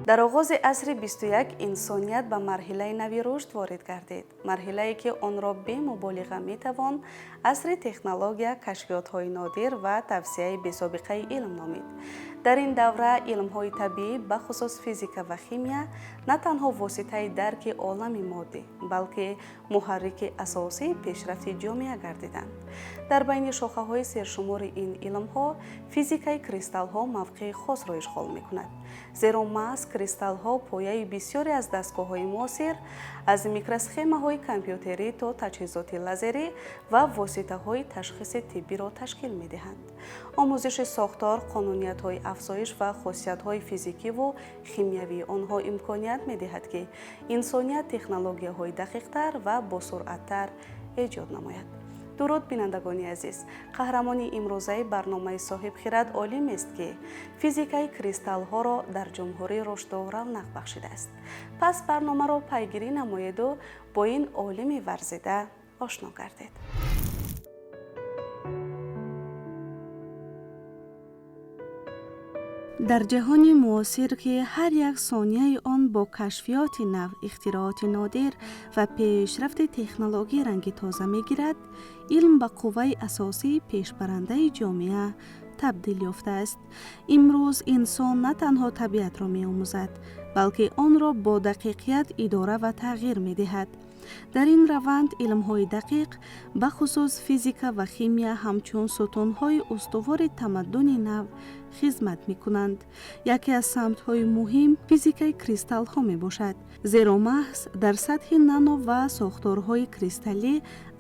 Дар оғози асри 21 инсоният ба марҳилаи нави рушд ворид гардид, марҳилае ки онро бемуболиға метавон асри технология, кашфиётҳои нодир ва тавсеаи бесобиқаи илм номид. Дар ин давра илмҳои табиӣ, бахусус физика ва химия, на танҳо воситаи дарки олами моддӣ, балки муҳаррики асосии пешрафти ҷомеа гардиданд. Дар байни шохаҳои сершумори ин илмҳо физикаи кристаллҳо мавқеи хосро ишғол мекунад, зеро маҳз кристаллҳо пояи бисёре аз дастгоҳҳои муосир, аз микросхемаҳои компютерӣ то таҷҳизоти лазерӣ ва воситаҳои ташхиси тиббиро ташкил медиҳанд. Омӯзиши сохтор, қонуниятҳои афзоиш ва хосиятҳои физикиву химиявии онҳо имконият медиҳад, ки инсоният технологияҳои дақиқтар ва босуръаттар эҷод намояд. Дуруд, бинандагони азиз! Қаҳрамони имрӯзаи барномаи «Соҳибхирад» олимест, ки физикаи кристаллҳоро дар ҷумҳурӣ рушду равнақ бахшидааст. Пас барномаро пайгирӣ намоеду бо ин олими варзида ошно гардед. Дар ҷаҳони муосир, ки ҳар як сонияи он бо кашфиёти нав, ихтирооти нодир ва пешрафти технологӣ ранги тоза мегирад, илм ба қувваи асосии пешбарандаи ҷомеа табдил ёфтааст. Имрӯз инсон на танҳо табиатро меомӯзад, балки онро бо дақиқият идора ва тағйир медиҳад. Дар ин раванд илмҳои дақиқ, бахусус физика ва химия, ҳамчун сутунҳои устувори тамаддуни нав хизмат мекунанд. Яке аз самтҳои муҳим физикаи кристаллҳо мебошад, зеро маҳз дар сатҳи нано ва сохторҳои кристаллӣ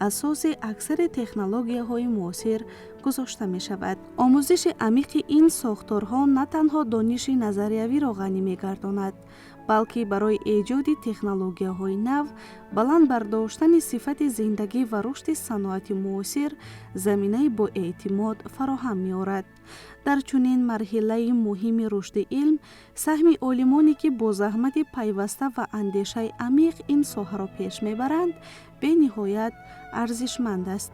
асоси аксари технологияҳои муосир гузошта мешавад. Омӯзиши амиқи ин сохторҳо на танҳо дониши назариявиро ғанӣ мегардонад, балки барои эҷоди технологияҳои нав, баланд бардоштани сифати зиндагӣ ва рушди саноати муосир заминаи боэътимод фароҳам меорад. Дар чунин марҳилаи муҳими рушди илм саҳми олимоне, ки бо заҳмати пайваста ва андешаи амиқ ин соҳаро пеш мебаранд, бениҳоят арзишманд аст.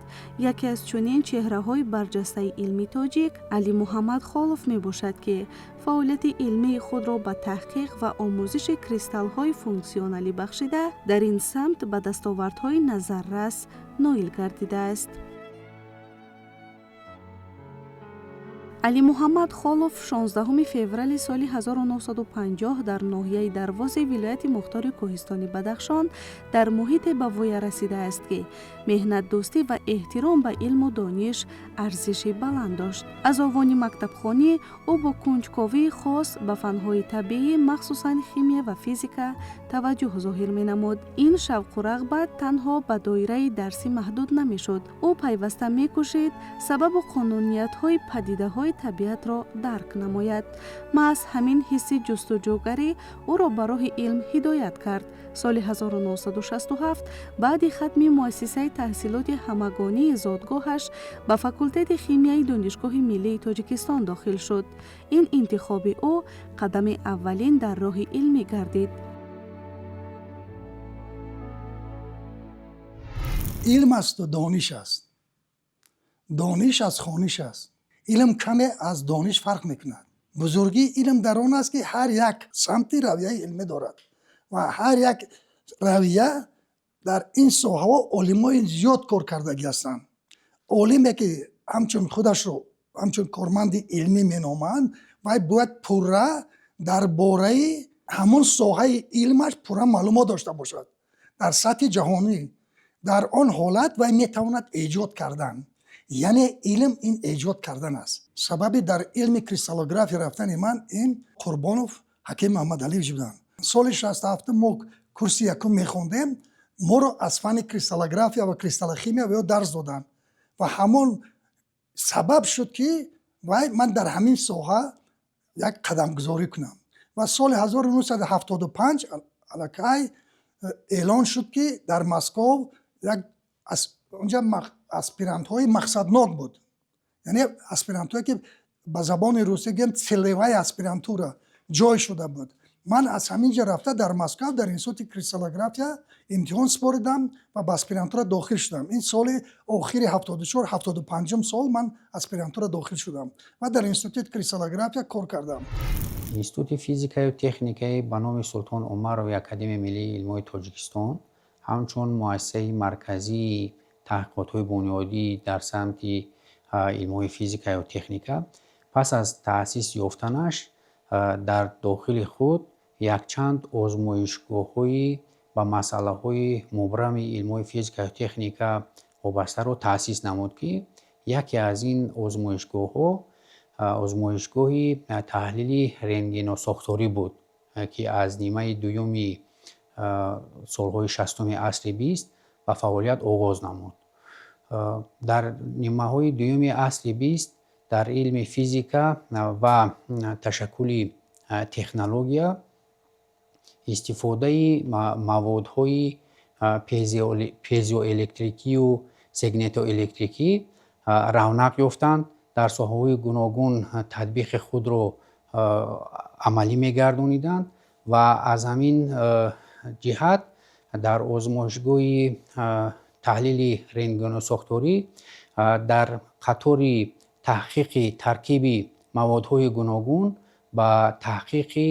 Яке аз чунин чеҳраҳои барҷастаи илми тоҷик Алимуҳаммад Холов мебошад, ки фаъолияти илмии худро ба таҳқиқ ва омӯзиши кристаллҳои функсионалӣ бахшида, дар ин самт ба дастовардҳои назаррас ноил гардидааст. Алимуҳаммад Холов 16 феврали соли 1950 дар ноҳияи Дарвози вилояти мухтори Кӯҳистони Бадахшон дар муҳите ба воя расидааст, ки меҳнатдӯстӣ ва эҳтиром ба илму дониш арзиши баланд дошт. Аз овони мактабхонӣ ӯ бо кунҷковии хос ба фанҳои табиӣ, махсусан химия ва физика, таваҷҷӯҳ зоҳир менамуд. Ин шавқу рағбат танҳо ба доираи дарсӣ маҳдуд намешуд. Ӯ пайваста мекӯшид сабабу қонуниятҳои падидаҳои табиатро дарк намояд. Маҳз ҳамин ҳисси ҷустуҷӯгарӣ ӯро ба роҳи илм ҳидоят кард. Соли 1967, баъди хатми муассисаи таҳсилоти ҳамагонии зодгоҳаш, ба факултети химияи Донишгоҳи миллии Тоҷикистон дохил шуд. Ин интихоби ӯ қадами аввалин дар роҳи илмӣ гардид. Илм асту дониш аст, дониш аз хониш аст. Илм каме аз дониш фарқ мекунад. Бузургии илм дар он аст, ки ҳар як самти равияи илмӣ дорад ва ҳар як равия дар ин соҳаҳо олимои зиёд кор кардагӣ ҳастанд. Олиме, ки ҳамчун худашро ҳамчун корманди илмӣ меноманд, вай бояд пурра дар бораи ҳамон соҳаи илмаш пурра маълумот дошта бошад дар сатҳи ҷаҳонӣ. Дар он ҳолат вай метавонад эҷод кардан, яъне илм ин эҷод кардан аст. Сабаби дар илми кристаллография рафтани ман ин Қурбонов Ҳаким Маҳмадалиевич буданд. Соли 67 мо курси якум мехондем, моро аз фанни кристаллография ва кристаллохимия ё дарс доданд ва ҳамон сабаб шуд, ки вай ман дар ҳамин соҳа як қадамгузорӣ кунам. Ва соли 1975 аллакай эълон шуд, ки дар Москов як онҷа аспирантҳои мақсаднок буд, яъне аспирантҳое, ки ба забони русӣ гӯем, целевая аспирантура ҷой шуда буд. Ман аз ҳамин ҷо рафта, дар Москав дар институти кристаллография имтиҳон супоридам ва ба аспирантура дохил шудам. Ин соли охири 74, 75-ум сол ман аспирантура дохил шудам ва дар институти кристаллография кор кардам. Институти физикаю техникаи ба номи Султон Умарови Академияи миллии илмҳои Тоҷикистон ҳамчун муассисаи марказии таҳқиқотҳои бунёдӣ дар самти илмҳои физикаю техника пас аз таъсис ёфтанаш дар дохили худ якчанд озмоишгоҳҳои ба масъалаҳои мубрами илмҳои физикаю техника вобастаро таъсис намуд, ки яке аз ин озмоишгоҳҳо озмоишгоҳи таҳлили рентгеносохторӣ буд, ки аз нимаи дуюми солҳои 60-уми асри 20 ба фаъолият оғоз намуд. Дар нимаҳои дуюми асри 20 дар илми физика ва ташаккули технология истифодаи маводҳои пезоэлектрикию сегнетоэлектрикӣ равнақ ёфтанд, дар соҳаҳои гуногун татбиқи худро амалӣ мегардониданд ва аз ҳамин ҷиҳат дар озмоишгоҳи таҳлили рентгеносохторӣ дар қатори таҳқиқи таркиби маводҳои гуногун ба таҳқиқи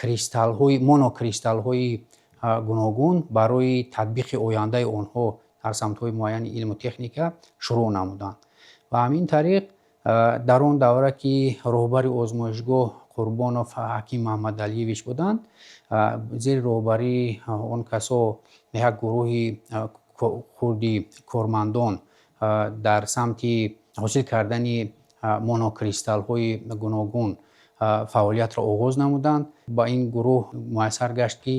кристаллҳои монокристаллҳои гуногун барои татбиқи ояндаи онҳо дар самтҳои муайяни илму техника шурӯъ намуданд. Ва ҳамин тариқ дар он давра, ки роҳбари озмоишгоҳ Қурбонов Ҳаким Маҳмадалиевич буданд, зери роҳбарии он касо як гурӯҳи хурди кормандон дар самти ҳосил кардани монокристаллҳои гуногун фаъолиятро оғоз намуданд. Ба ин гурӯҳ муяссар гашт, ки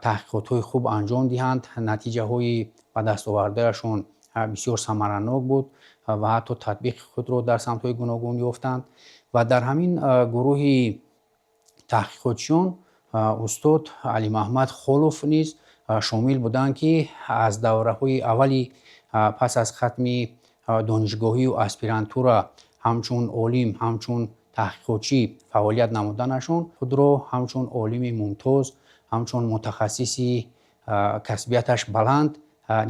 таҳқиқотҳои хуб анҷом диҳанд. Натиҷаҳои ба дастовардаашон бисёр самаранок буд ва ҳатто татбиқи худро дар самтҳои гуногун ёфтанд. Ва дар ҳамин гурӯҳи таҳқиқотчиён устод Алимаҳмад Холов низ шомил буданд, ки аз давраҳои аввали пас аз хатми донишгоҳию аспирантура ҳамчун олим, ҳамчун таҳқиқотчӣ фаъолият намуданашон худро ҳамчун олими мумтоз, ҳамчун мутахассиси касбияташ баланд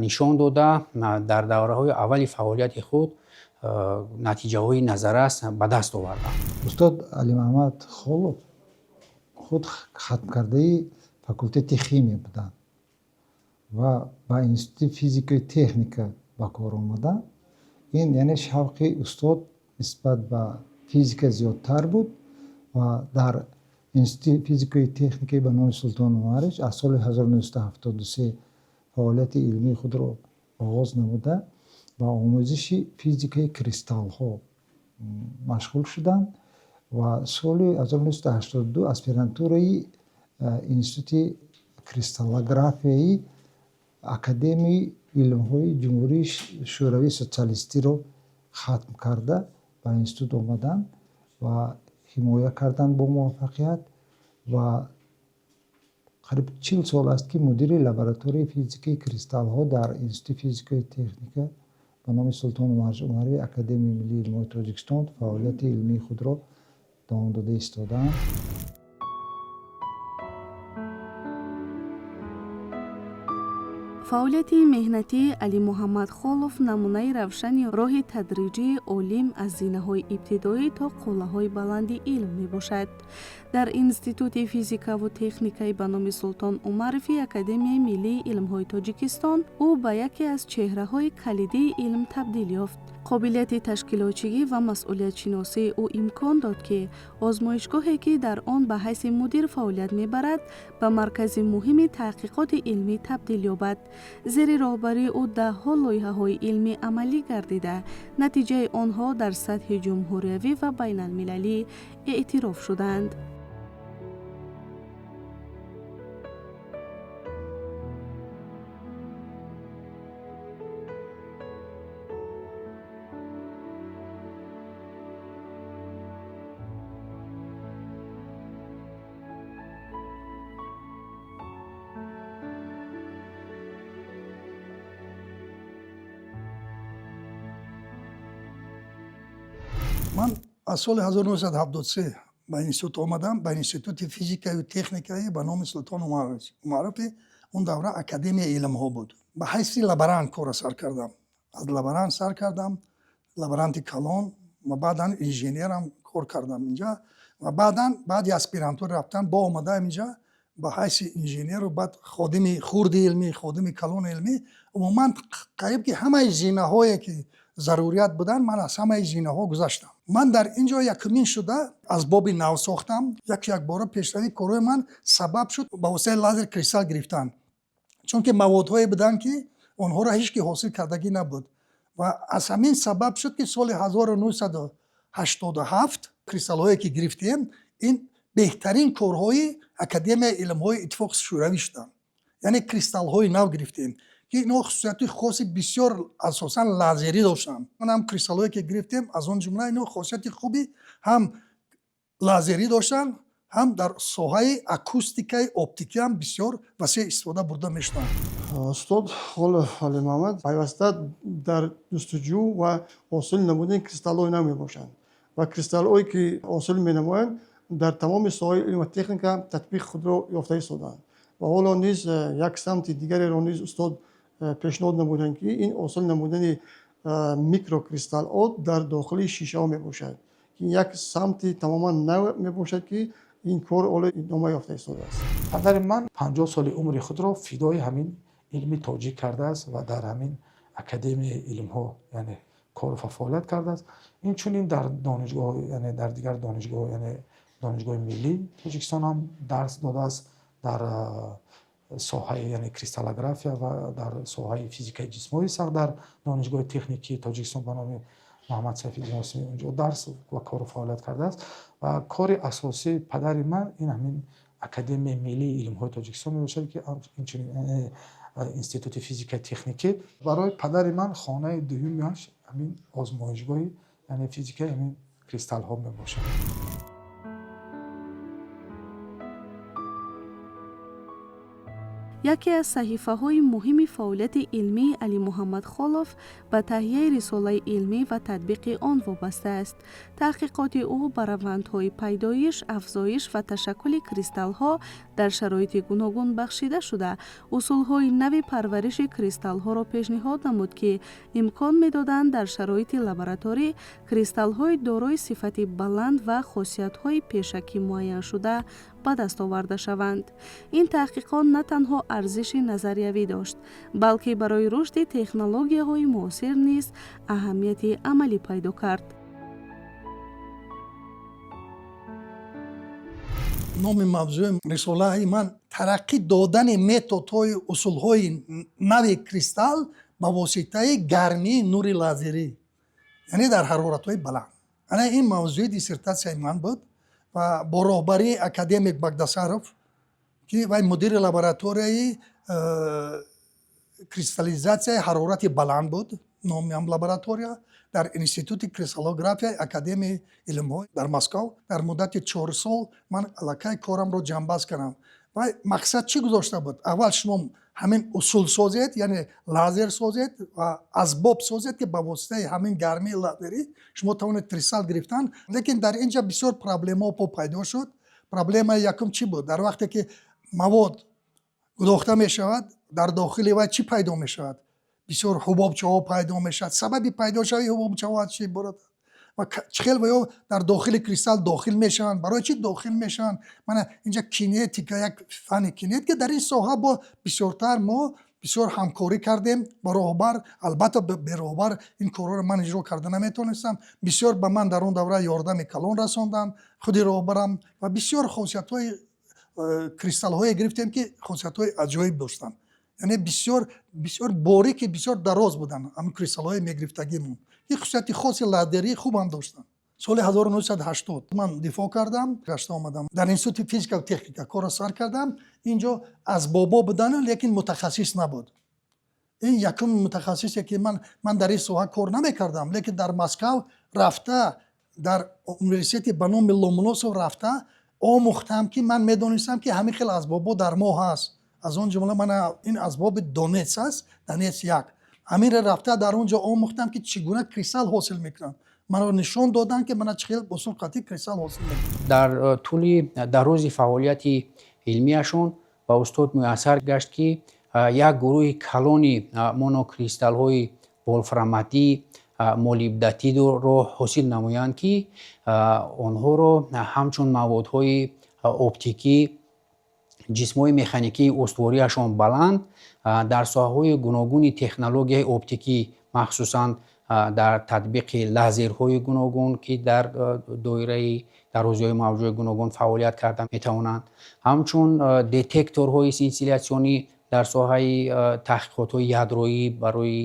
нишон дода, дар давраҳои аввали фаъолияти худ натиҷаҳои назаррас ба даст оварданд. Устод Алимаҳмад Холов худ хатмкардаи факултети химия буданд ва ба Институти физикаю техника ба кор омаданд. Ин яъне шавқи устод нисбат ба физика зиёдтар буд ва дар Институти физикаю техникаи ба номи Султон Умарович аз соли 1973 фаъолияти илмии худро оғоз намуда, ба омӯзиши физикаи кристаллҳо машғул шуданд ва соли 1982 аспирантураи Институти кристаллографияи Академияи илмҳои Ҷумҳурии Шӯравии Социалистиро хатм карда, ба институт омаданд ва ҳимоя карданд бо муваффақият ва қариб 40 сол аст, ки мудири лабораторияи физикаи кристаллҳо дар Институти физикаи техника ба номи Султон Умарови Академияи миллии илмҳои Тоҷикистон фаъолияти илмии худро давом дода истодаанд. Фаъолияти меҳнатии Алимуҳаммад Холов намунаи равшани роҳи тадриҷии олим аз зинаҳои ибтидоӣ то қуллаҳои баланди илм мебошад. Дар Институти физикаву техникаи ба номи Султон Умарови Академияи миллии илмҳои Тоҷикистон ӯ ба яке аз чеҳраҳои калидии илм табдил ёфт. Қобилияти ташкилотчигӣ ва масъулиятшиносии ӯ имкон дод, ки озмоишгоҳе, ки дар он ба ҳайси мудир фаъолият мебарад, ба маркази муҳими таҳқиқоти илмӣ табдил ёбад. Зери роҳбарии ӯ даҳҳо лоиҳаҳои илмӣ амалӣ гардида, натиҷаи онҳо дар сатҳи ҷумҳуриявӣ ва байналмилалӣ эътироф шуданд. Ман аз соли 1973 ба институт омадам, ба Институти физикаю техникаи ба номи Султон Умарови, он давра Академияи илмҳо буд. Ба ҳайси лаборант корро сар кардам, аз лаборант сар кардам, лаборанти калон ва баъдан инженерам. Кор кардам инҷа ва баъдан баъди аспирантура рафтан бо омадаам инҷа ба ҳайси инженеру, баъд ходими хурди илмӣ, ходими калони илмӣ. Умуман, қариб ки ҳамаи зинаҳое ки зарурият буданд, ман аз ҳамаи зинаҳо гузаштам. Ман дар ин ҷо якумин шуда асбоби нав сохтам. Як якбора пешравии корҳои ман сабаб шуд ба воситаи лазер кристалл гирифтан, чунки маводҳое буданд, ки онҳоро ҳеҷ ки ҳосил кардагӣ набуд. Ва аз ҳамин сабаб шуд, ки соли 1987 кристаллҳое ки гирифтем, ин беҳтарин корҳои Академияи илмҳои Иттифоқи Шӯравӣ шуданд. Яъне кристаллҳои нав гирифтем, ки инҳо хусусияти хоси бисёр, асосан лазерӣ доштанд. Манам кристаллҳое ки гирифтем, аз он ҷумла инҳо хосияти хуби ҳам лазерӣ доштанд, ҳам дар соҳаи акустикаи оптикӣ ҳам бисёр васеъ истифода бурда мешуданд. Устод Холов Алимуҳаммад пайваста дар ҷустуҷӯ ва ҳосил намудани кристаллҳои нав мебошанд ва кристаллҳое ки ҳосил менамоянд, дар тамоми соҳаи илм ва техника татбиқи худро ёфта истодаанд. Ва ҳоло низ як самти дигареро низ устод пешниҳод намуданд, ки ин ҳосил намудани микрокристаллҳо дар дохили шишаҳо мебошад, ки як самти тамоман нав мебошад, ки ин кор ҳоло идома ёфта истодааст. Падари ман 50 соли умри худро фидои ҳамин илми тоҷик кардааст ва дар ҳамин Академияи илмҳо, яъне, кору фаъолият кардааст. Инчунин дар донишгоҳ, яъне дар дигар донишгоҳ, яъне Донишгоҳи миллии Тоҷикистон ҳам дарс додааст дар соҳаи, яъне, кристаллография ва дар соҳаи физикаи ҷисмҳои сахт. Дар Донишгоҳи техникии Тоҷикистон ба номи Муҳаммад Сайфиддин Осимӣ унҷо дарс ва кору фаъолият кардааст. Ва кори асосии падари ман ин ҳамин Академияи миллии илмҳои Тоҷикистон мебошад, ки инчунин Институти физикаи техникӣ. Барои падари ман хонаи дуюмаш ҳамин озмоишгоҳи, яъне, физикаи ҳамин кристаллҳо мебошад. Яке аз саҳифаҳои муҳими фаъолияти илмии Алимуҳаммад Холов ба таҳияи рисолаи илмӣ ва татбиқи он вобаста аст. Таҳқиқоти ӯ ба равандҳои пайдоиш, афзоиш ва ташаккули кристаллҳо дар шароити гуногун бахшида шуда, усулҳои нави парвариши кристаллҳоро пешниҳод намуд, ки имкон медоданд дар шароити лабораторӣ кристаллҳои дорои сифати баланд ва хосиятҳои пешакӣ муайяншуда ба даст оварда шаванд. Ин таҳқиқот на танҳо арзиши назариявӣ дошт, балки барои рушди технологияҳои муосир низ аҳамияти амалӣ пайдо кард. Номи мавзӯи рисолаи ман «Тараққӣ додани методҳои усулҳои нави кристалл ба воситаи гармии нури лазерӣ, яъне дар ҳароратҳои баланд». Ана ин мавзӯи диссертатсияи ман буд ва бо роҳбарии академик Багдасаров, ки вай мудири лабораторияи кристаллизатсияи ҳарорати баланд буд, номи ҳам лаборатория, дар Институти кристаллографияи Академияи илмҳо дар Москав. Дар муддати 4 сол ман аллакай корамро ҷамъбаст кардам. Вай мақсад чӣ гузошта буд? Аввал шумо ҳамин усул созед, яъне лазер созед ва асбоб созед, ки ба воситаи ҳамин гармии лазерӣ шумо тавонед кристалл гирифтан. Лекин дар ин ҷа бисёр проблемаҳо пайдо шуд. Проблемаи якум чӣ буд? Дар вақте ки мавод гудохта мешавад, дар дохили вай чӣ пайдо мешавад? Бисёр ҳубобчаҳо пайдо мешавад. Сабаби пайдошавии ҳубобчаҳо аз чӣ иборат ва чӣ хел ва ё дар дохили кристалл дохил мешаванд, барои чӣ дохил мешаванд? Мана инҷа кинетика, як фани кинетика. Дар ин соҳа бо бисёртар мо бисёр ҳамкорӣ кардем ба роҳбар. Албатта, бе роҳбар ин корҳоро ман иҷро карда наметавонистам. Бисёр ба ман дар он давра ёрдами калон расонданд худи роҳбарам. Ва бисёр хосиятҳои кристаллҳое гирифтем, ки хосиятҳои аҷоиб доштанд, яъне бисёр бисёр борики, бисёр дароз буданд ҳамин кристаллҳои мегирифтагимон, ки хусусияти хоси лазерии хубам доштанд. Соли 1980 ман дифоъ кардам, гашта омадам, дар Институти физика ва техника корро сар кардам. Инҷо асбобҳо будану, лекин мутахассис набуд. Ин якум мутахассисе ки ман дар ин соҳа кор намекардам, лекин дар Москав рафта, дар университети ба номи Ломоносов рафта омӯхтам, ки ман медонистам, ки ҳамин хел асбобҳо дар мо ҳаст. Аз он ҷумла мана ин асбоби Донец аст, Донец як. Ҳаминро рафта дар он ҷо омӯхтам, ки чӣ гуна кристалл ҳосил мекунанд. Маро нишон доданд, ки мана чӣ хел усул қатъи кристалл ҳосил мекунанд. Дар тӯли дарози фаъолияти илмияшон ба устод муяссар гашт, ки як гурӯҳи калони монокристаллҳои волфраматӣ Молибдатидро ҳосил намоянд, ки онҳоро ҳамчун маводҳои оптикӣ, ҷисмҳои механикии устувориашон баланд дар соҳаҳои гуногуни технологияи оптикӣ, махсусан дар татбиқи лазерҳои гуногун, ки дар доираи дарозиҳои мавҷҳои гуногун фаъолият карда метавонанд, ҳамчун детекторҳои сцинтилляционӣ дар соҳаи таҳқиқотҳои ядроӣ барои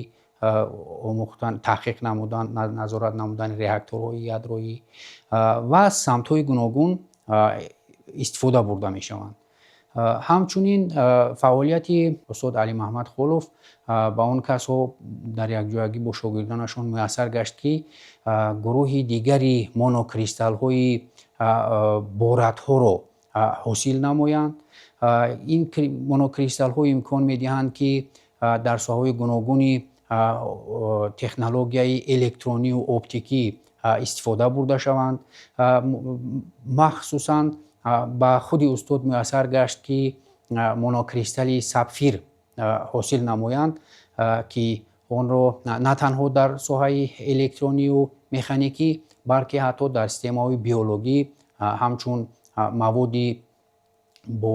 омӯхтан, таҳқиқ намудан, назорат намудани реакторҳои ядроӣ ва самтҳои гуногун истифода бурда мешаванд. Ҳамчунин фаъолияти устод Алимаҳмад Холов ба он касҳо дар якҷоягӣ бо шогирдонашон муяссар гашт, ки гурӯҳи дигари монокристаллҳои боратҳоро ҳосил намоянд. Ин монокристаллҳо имкон медиҳанд, ки дар соҳаҳои гуногуни технологияи электронию оптикӣ истифода бурда шаванд. Махсусан ба худи устод муяссар гашт, ки монокристалли сапфир ҳосил намоянд, ки онро на танҳо дар соҳаи электронию механикӣ, балки ҳатто дар системаҳои биологӣ ҳамчун маводи бо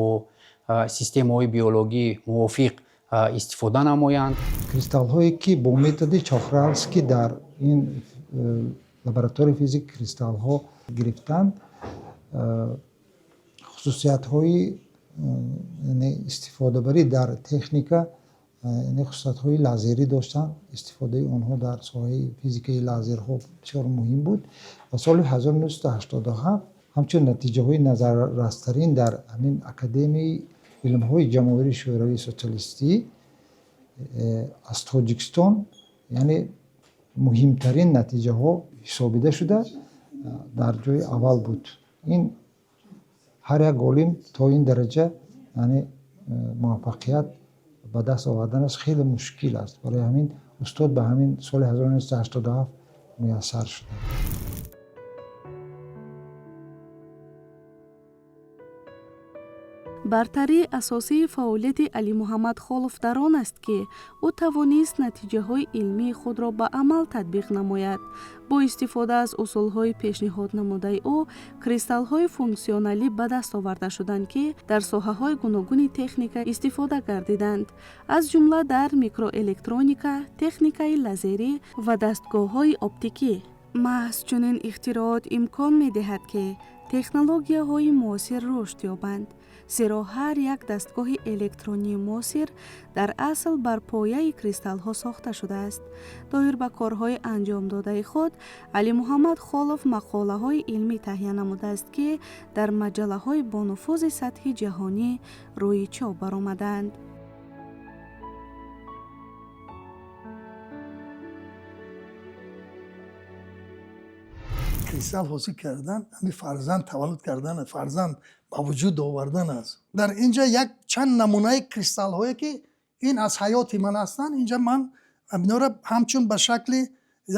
системаҳои биологӣ мувофиқ истифода намоянд. Кристаллҳое, ки бо методи Чохралский дар ин лабораторияи физики кристаллҳо гирифтанд, хусусиятҳои, яъне истифодабарӣ дар техника, яъне хусусиятҳои лазерӣ доштанд. Истифодаи онҳо дар соҳаи физикаи лазерҳо бисёр муҳим буд ва соли 1987 ҳамчун натиҷаҳои назаррастарин дар ҳамин Академияи илмҳои Ҷамоҳирии Шӯравии Социалистӣ аз Тоҷикистон, яъне муҳимтарин натиҷаҳо ҳисобида шуда, дар ҷои аввал буд. Ин ҳар як олим то ин дараҷа, яъне муваффақият ба даст оварданаш хеле мушкил аст. Барои ҳамин устод ба ҳамин соли 1987 муяссар шуда. Бартарии асосии фаъолияти Алимуҳаммад Холов дар он аст, ки ӯ тавонист натиҷаҳои илмии худро ба амал татбиқ намояд. Бо истифода аз усулҳои пешниҳоднамудаи ӯ кристаллҳои функсионалӣ ба даст оварда шуданд, ки дар соҳаҳои гуногуни техника истифода гардиданд, аз ҷумла дар микроэлектроника, техникаи лазерӣ ва дастгоҳҳои оптикӣ. Маҳз чунин ихтироот имкон медиҳад, ки технологияҳои муосир рушд ёбанд, зеро ҳар як дастгоҳи электронии муосир дар асл бар пояи кристаллҳо сохта шудааст. Доир ба корҳои анҷомдодаи худ Алимуҳаммад Холов мақолаҳои илмӣ таҳия намудааст, ки дар маҷаллаҳои бонуфузи сатҳи ҷаҳонӣ рӯи чоп баромаданд. Кристалл ҳосил кардан ҳамин фарзанд таваллуд кардан, фарзанд ба вуҷуд овардан аст. Дар инҷа як чанд намунаи кристаллҳое, ки ин аз ҳаёти ман ҳастанд, инҷа ман инора ҳамчун ба шакли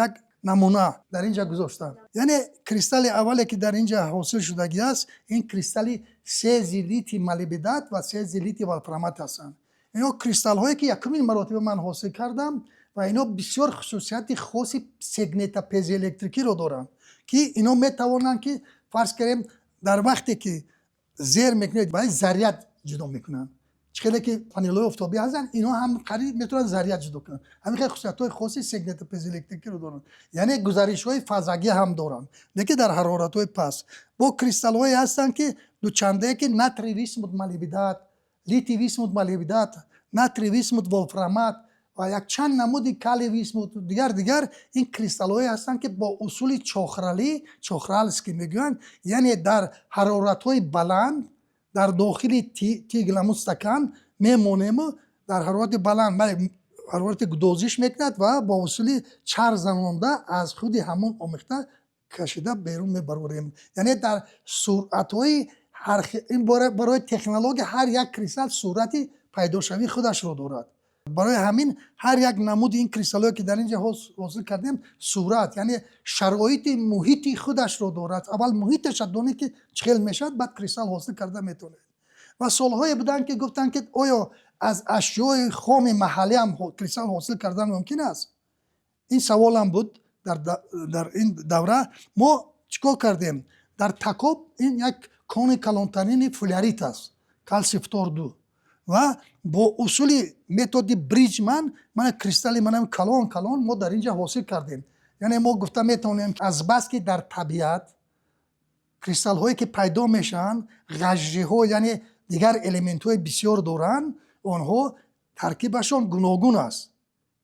як намуна дар инҷа гузоштам. Яъне кристалли аввале, ки дар инҷа ҳосил шудагӣ аст, ин кристалли сези литий молибдат ва сези литий вольфрамат ҳастанд. Ино кристаллҳое, ки якумин маротиба ман ҳосил кардам, ва ино бисёр хусусияти хоси сегнетопезоэлектрикиро доранд, ки ино метавонанд, ки фарз кардем, дар вақте ки зер мекунед, ба заряд ҷудо мекунанд. Чӣ хеле ки панелҳои офтобӣ ҳастанд, ино ҳам қариб метавонанд заряд ҷудо кунанд. Ҳамин хел хусусиятҳои хоси сегнетопезоэлектрикиро доранд, яъне гузаришҳои фазагӣ ҳам доранд, лекин дар ҳароратҳои паст. Бо кристаллҳое ҳастанд, ки дучандае, ки натрий висмут молибдат, литий висмут молибдат, натрий висмут вольфрамат ва якчанд намуди калий висмут, дигар дигар. Ин кристаллҳое ҳастанд, ки бо усули чохралӣ, Чохралский мегӯянд, яъне дар ҳароратҳои баланд дар дохили тигл, ҳамун стакан мемонему, дар ҳарорати баланд ҳарорати гудозиш мекунад ва бо усули чарх занонда аз худи ҳамон омехта кашида берун мебарорем. Яъне дар суръатҳои ин барои технология ҳар як кристалл суръати пайдошавии худашро дорад. Барои ҳамин ҳар як намуди ин кристаллҳое, ки дар инҷа ҳосил кардем, сурат, яъне шароити муҳити худашро дорад. Аввал муҳиташа донед, ки чӣ хел мешавад, баъд кристалл ҳосил карда метавонед. Ва солҳое буданд, ки гуфтанд, ки оё аз ашёи хоми маҳаллӣ ҳам кристалл ҳосил кардан мумкин аст? Ин саволам буд. Дар ин давра мо чӣ кор кардем? Дар Такоб, ин як кони калонтарини фулярит аст, калсий фтор ду, ва бо усули методи Бриҷман мана кристалли манам калон калон мо дар ин ҷа ҳосил кардем. Яъне мо гуфта метавонем, азбаски дар табиат кристаллҳое ки пайдо мешаванд, ғажжиҳо, яъне дигар элементҳои бисёр доранд, онҳо таркибашон гуногун аст.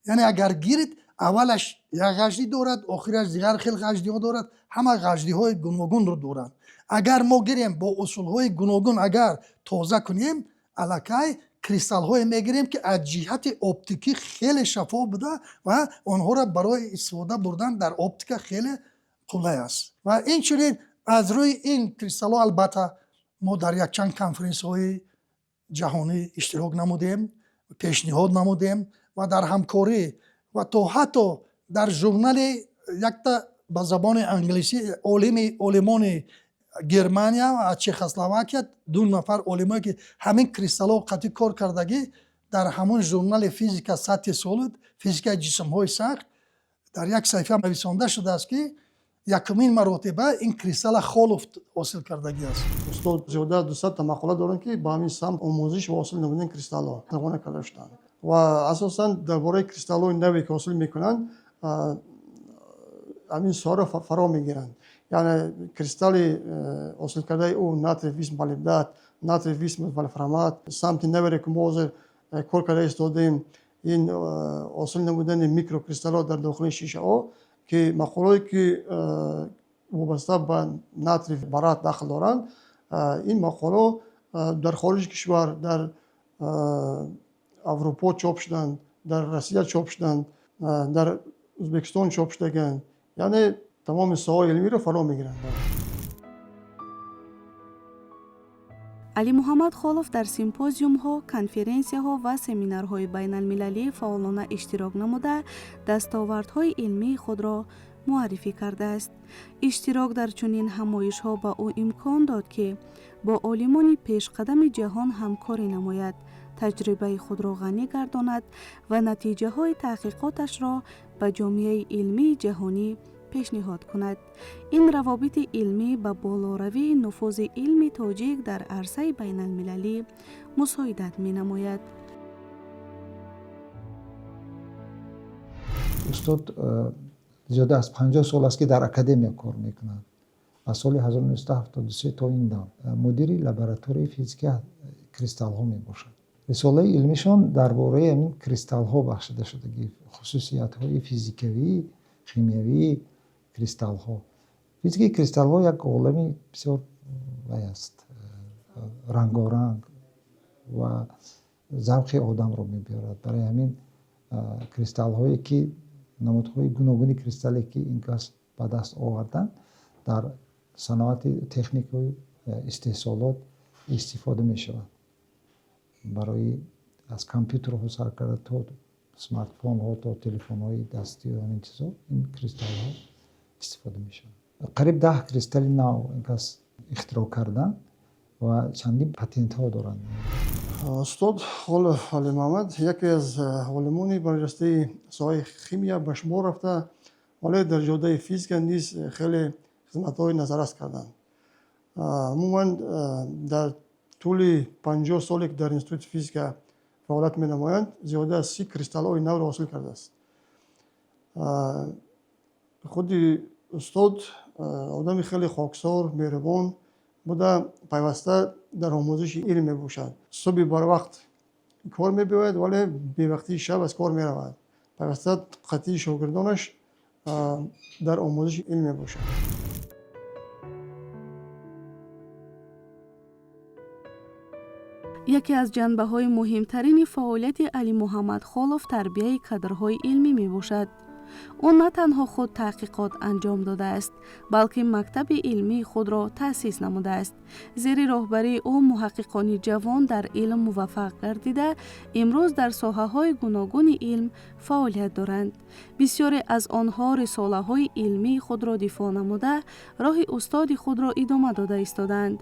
Яъне агар гирид, аввалаш як ғаждӣ дорад, охираш дигар хел ғаждиҳо дорад, ҳама ғаждиҳои гуногунро доранд. Агар мо гирем, бо усулҳои гуногун агар тоза кунем, аллакай кристаллҳое мегирем, ки аз ҷиҳати оптикӣ хеле шаффоф буда ва онҳоро барои истифода бурдан дар оптика хеле қулай аст. Ва инчунин аз рӯи ин кристаллҳо, албатта, мо дар якчанд конференсияҳои ҷаҳонӣ иштирок намудем, пешниҳод намудем ва дар ҳамкорӣ ва то ҳатто дар журнали якта ба забони англисӣ олими олимони Германия ва Чехословакия, ду нафар олимое ки ҳамин кристаллҳо қатъӣ кор кардагӣ, дар ҳамон журнали физика сатҳи солид, физикаи ҷисмҳои сахт, дар як саҳифа нависонда шудааст, ки якумин маротиба ин кристалла Холов ҳосил кардагӣ аст. Устод зиёда аз 200-та мақола доранд, ки ба ҳамин самт, омӯзиш ва ҳосил намудани кристаллҳо, равона карда шуданд ва асосан дар бораи кристаллҳои наве ки ҳосил мекунанд, ҳамин соҳаро фаро мегиранд. Яъне кристалли ҳосилкардаи ӯ натрий висмут молибдат, натрий висмут вольфрамат, самти навере ки мо ҳозир кор карда истодаем, ин ҳосил намудани микрокристаллҳо дар дохили шишаҳо, ки мақолаҳое ки вобаста ба натрий борат дахл доранд, ин мақолаҳо дар хориҷи кишвар, дар Аврупо чоп шуданд, дар Россия чоп шуданд, дар Ӯзбекистон чоп шудаганд. Яъне тамоми соҳаи илмиро фаро мегиранд. Алимуҳаммад Холов дар симпозиумҳо, конференсияҳо ва семинарҳои байналмилалӣ фаъолона иштирок намуда, дастовардҳои илмии худро муаррифӣ кардааст. Иштирок дар чунин ҳамоишҳо ба ӯ имкон дод, ки бо олимони пешқадами ҷаҳон ҳамкорӣ намояд, таҷрибаи худро ғанӣ гардонад ва натиҷаҳои таҳқиқоташро ба ҷомеаи илмии ҷаҳонӣ пешниҳод кунад. Ин равобити илмӣ ба болоравии нуфузи илми тоҷик дар арсаи байналмилалӣ мусоидат менамояд. Устод зиёда аз 50 сол аст, ки дар академия кор мекунад. Аз соли 1973 то ин дам мудири лабораторияи физикаи кристаллҳо мебошад. Рисолаи илмишон дар бораи ҳамин кристаллҳо бахшида шудагӣ, хусусиятҳои физикавӣ, химиявии кристаллҳо. Физикаи кристаллҳо як олами бисёр вай аст, рангоранг ва завқи одамро мебиёрад. Барои ҳамин кристаллҳое ки, намудҳои гуногуни кристалле ки ин кас ба даст оварданд, дар саноати техникаю истеҳсолот истифода мешавад, барои аз компютерҳо сар карда то смартфонҳо, то телефонҳои дастию ҳамин чизҳо ин кристаллҳо истифода мешавад. Қариб 10 кристалли нав ин кас ихтироъ карданд ва чандин патентҳо доранд. Устод Холов Алимуҳаммад яке аз олимони барҷастаи соҳаи химия ба шумор рафта, вале дар ҷодаи физика низ хеле хизматҳои назаррас карданд. Умуман, дар тӯли 50 соле ки дар институти физика фаъолият менамоянд, зиёда аз 30 кристаллҳои навро ҳосил кардааст. Худи устод одами хеле хоксор, меҳрубон буда, пайваста дар омӯзиши илм мебошад. Субҳи барвақт кор мебиёяд, вале бевақтии шаб аз кор меравад. Пайваста қатъии шогирдонаш дар омӯзиши илм мебошад. Яке аз ҷанбаҳои муҳимтарини фаъолияти Алимуҳаммад Холов тарбияи кадрҳои илмӣ мебошад. Ӯ на танҳо худ таҳқиқот анҷом додааст, балки мактаби илмии худро таъсис намудааст. Зери роҳбарии ӯ муҳаққиқони ҷавон дар илм муваффақ гардида, имрӯз дар соҳаҳои гуногуни илм фаъолият доранд. Бисёре аз онҳо рисолаҳои илмии худро дифоъ намуда, роҳи устоди худро идома дода истодаанд.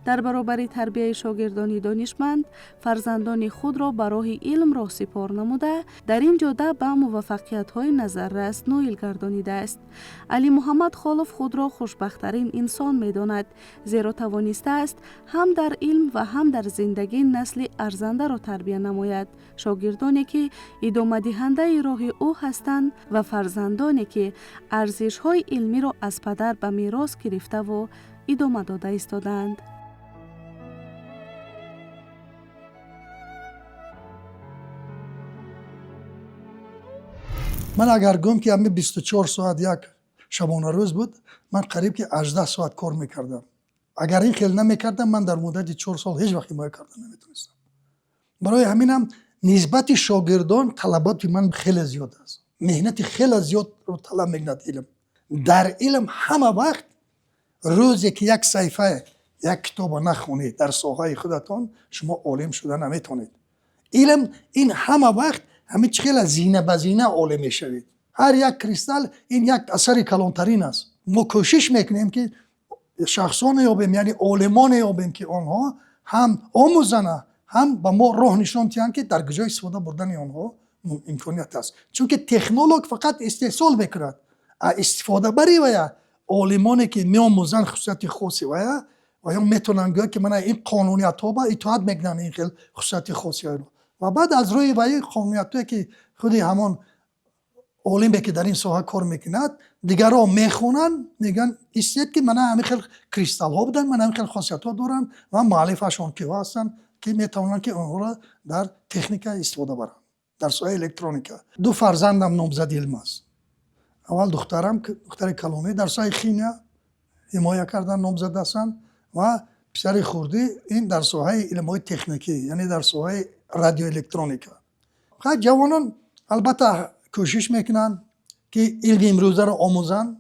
Дар баробари тарбияи шогирдони донишманд, фарзандони худро ба роҳи илм роҳсипор намуда, дар ин ҷода ба муваффақиятҳои назаррас назаррас ноил гардонидааст. Алимуҳаммад Холов худро хушбахттарин инсон медонад, зеро тавонистааст ҳам дар илм ва ҳам дар зиндагӣ насли арзандаро тарбия намояд, шогирдоне ки идомадиҳандаи роҳи ӯ ҳастанд ва фарзандоне ки арзишҳои илмиро аз падар ба мерос гирифтаву идома дода истодаанд. Ман агар гӯям, ки ҳами 24 соат як шабонарӯз буд, ман қариб ки 18 соат кор мекардам. Агар ин хел намекардам, ман дар муддати 4 сол ҳеҷ вақт ҳимоя карда наметонистам. Барои ҳаминам нисбати шогирдон талаботи ман хеле зиёд аст. Меҳнати хеле зиёдро талаб мекунад илм. Дар илм ҳама вақт рӯзе ки як саҳифа як китобо нахонед дар соҳаи худатон, шумо олим шуда наметавонед. Илм ин ҳама вақт ҳамин чӣ хела зина ба зина олим мешавед. Ҳар як кристалл ин як асари калонтарин аст. Мо кӯшиш мекунем, ки шахсоне ёбем, яъне олимоне ёбем, ки онҳо ҳам омӯзана, ҳам ба мо роҳ нишон диҳанд, ки дар куҷо истифода бурдани онҳо имконият аст. Чунки технолог фақат истеҳсол мекунад, а истифодабари вая олимоне ки меомӯзанд хусусияти хоси вая, ва ё метавонанд гӯянд, ки мана ин қонуниятҳо ба итоат мекунанд ин хел хусусияти хосиро, ва баъд аз рӯи ваи қонуниятҳое ки худи ҳамон олиме ки дар ин соҳа кор мекунад, дигарро мехонанд, мегӯянд, истед, ки мана ҳамин хел кристаллҳо буданд, мана ҳамин хел хосиятҳо доранд ва муаллифашон киҳо ҳастанд, ки метавонанд, ки онҳоро дар техника истифода баранд, дар соҳаи электроника. Ду фарзандам номзади илм аст. Аввал духтарам, духтари калонӣ, дар соҳаи химия ҳимоя кардан номзад ҳастанд ва писари хурдӣ ин дар соҳаи илмҳои техникӣ, яъне дар соҳаи радиоэлектроника. Хай, ҷавонон албатта кӯшиш мекунанд, ки илми имрӯзаро омӯзанд.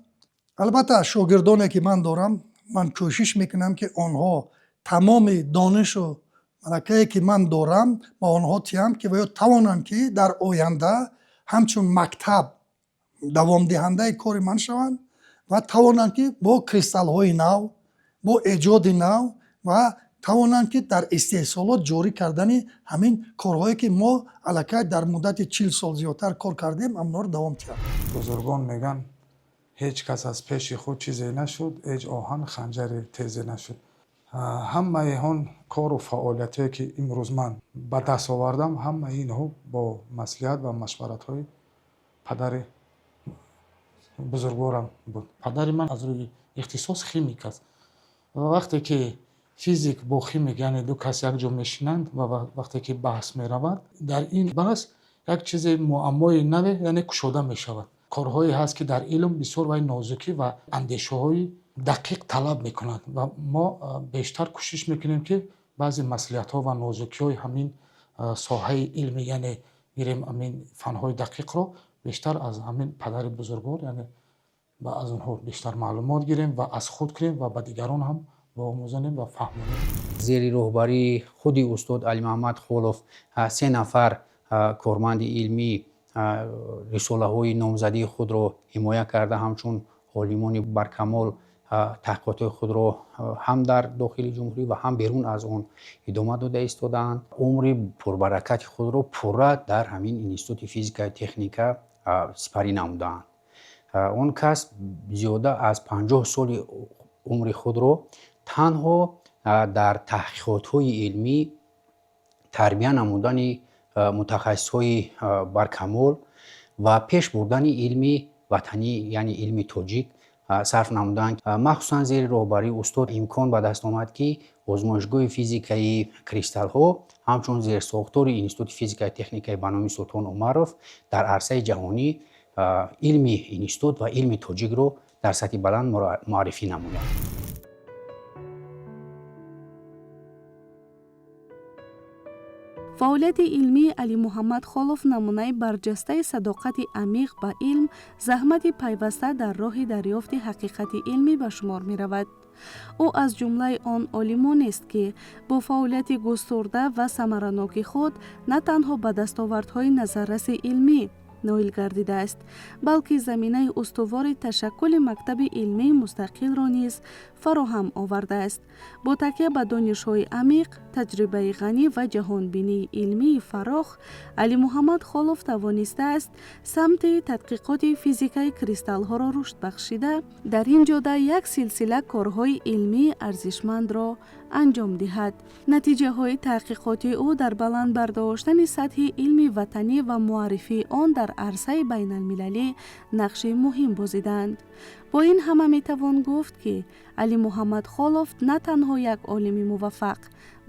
Албатта, шогирдоне ки ман дорам, ман кӯшиш мекунам, ки онҳо тамоми донишу малакае ки ман дорам, ба онҳо тиҳам, ки ваё тавонанд, ки дар оянда ҳамчун мактаб давомдиҳандаи кори ман шаванд ва тавонанд, ки бо кристаллҳои нав, бо эҷоди нав ва тавонанд, ки дар истеҳсолот ҷорӣ кардани ҳамин корҳое ки мо аллакай дар муддати 40 сол зиёдтар кор кардем, ҳамонҳоро давом диҳанд. Бузургон мегӯянд: ҳеҷ кас аз пеши худ чизе нашуд, ҳеҷ оҳан ханҷари тезе нашуд. Ҳамаи он кору фаъолиятҳое ки имрӯз ман ба даст овардам, ҳамаи инҳо бо маслиҳат ва машваратҳои падари бузургворам буд. Падари ман аз рӯи ихтисос химик аст ва вақте ки физик бо химик, яъне ду кас якҷо мешинанд ва вақте ки баҳс меравад, дар ин баҳс як чизе муаммои наве, яъне кушода мешавад. Корҳое ҳаст, ки дар илм бисёр вай нозукӣ ва андешаҳои дақиқ талаб мекунад ва мо бештар кӯшиш мекунем, ки баъзе маслиҳатҳо ва нозукиҳои ҳамин соҳаи илми, яъне гирем ҳамин фанҳои дақиқро, бештар аз ҳамин падари бузургвор, яъне аз онҳо бештар маълумот гирем ва аз худ кунем ва ба дигарон ҳам омӯзонем ва фаҳмонем. Зери роҳбарии худи устод Алимуҳаммад Холов се нафар корманди илмӣ рисолаҳои номзадии худро ҳимоя карда, ҳамчун олимони баркамол таҳқиқотҳои худро ҳам дар дохили ҷумҳурӣ ва ҳам берун аз он идома дода истодаанд. Умри пурбаракати худро пурра дар ҳамин Институти физикаю техника сипарӣ намудаанд. Он кас зиёда аз 50 соли умри худро танҳо дар таҳқиқотҳои илмӣ, тарбия намудани мутахассисҳои баркамол ва пеш бурдани илми ватанӣ, яъне илми тоҷик, сарф намуданд. Махсусан зери роҳбарии устод имкон ба даст омад, ки озмоишгоҳи физикаи кристаллҳо ҳамчун зерсохтори Институти физикаю техникаи ба номи Султон Умаров дар арсаи ҷаҳонӣ илми институт ва илми тоҷикро дар сатҳи баланд муаррифӣ намояд. Фаъолияти илмии Алимуҳаммад Холов намунаи барҷастаи садоқати амиқ ба илм, заҳмати пайваста дар роҳи дарёфти ҳақиқати илмӣ ба шумор меравад. Ӯ аз ҷумлаи он олимонест, ки бо фаъолияти густурда ва самараноки худ на танҳо ба дастовардҳои назарраси илмӣ Ноил гардидааст, балки заминаи устувори ташаккули мактаби илмии мустақилро низ фароҳам овардааст. Бо такя ба донишҳои амиқ, таҷрибаи ғанӣ ва ҷаҳонбинии илмии фарох, Алимуҳаммад Холов тавонистааст самти тадқиқоти физикаи кристаллҳоро рушд бахшида, дар ин ҷода як силсила корҳои илмии арзишмандро анҷом диҳад. Натиҷаҳои таҳқиқоти ӯ дар баланд бардоштани сатҳи илми ватанӣ ва муаррифии он дар арсаи байналмилалӣ нақши муҳим бозиданд. Бо ин ҳама метавон гуфт, ки Алимуҳаммад Холов на танҳо як олими муваффақ,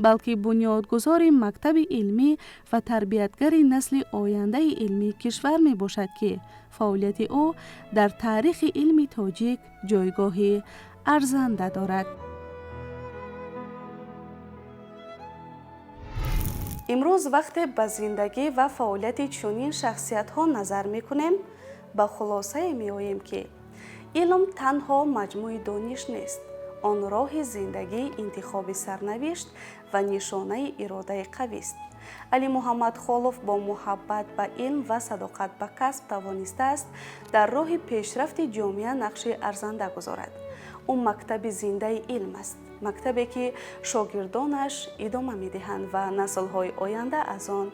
балки бунёдгузори мактаби илмӣ ва тарбиятгари насли ояндаи илмии кишвар мебошад, ки фаъолияти ӯ дар таърихи илми тоҷик ҷойгоҳи арзанда дорад. Имрӯз вақте ба зиндагӣ ва фаъолияти чунин шахсиятҳо назар мекунем, ба хулосае меоем, ки илм танҳо маҷмӯи дониш нест. Он роҳи зиндагӣ, интихоби сарнавишт ва нишонаи иродаи қавист. Алимуҳаммад Холов бо муҳаббат ба илм ва садоқат ба касб тавонистааст дар роҳи пешрафти ҷомеа нақши арзанда гузорад. Ӯ мактаби зиндаи илм аст, мактабе, ки шогирдонаш идома медиҳанд ва наслҳои оянда аз он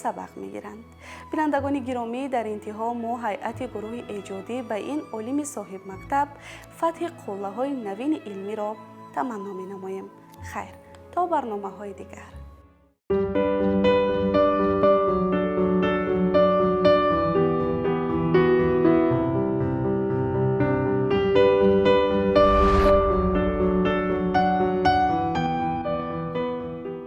сабақ мегиранд. Бинандагони гиромӣ, дар интиҳо мо, ҳайати гурӯҳи эҷодӣ, ба ин олими соҳибмактаб фатҳи қуллаҳои навини илмиро таманно менамоем. Хайр, то барномаҳои дигар.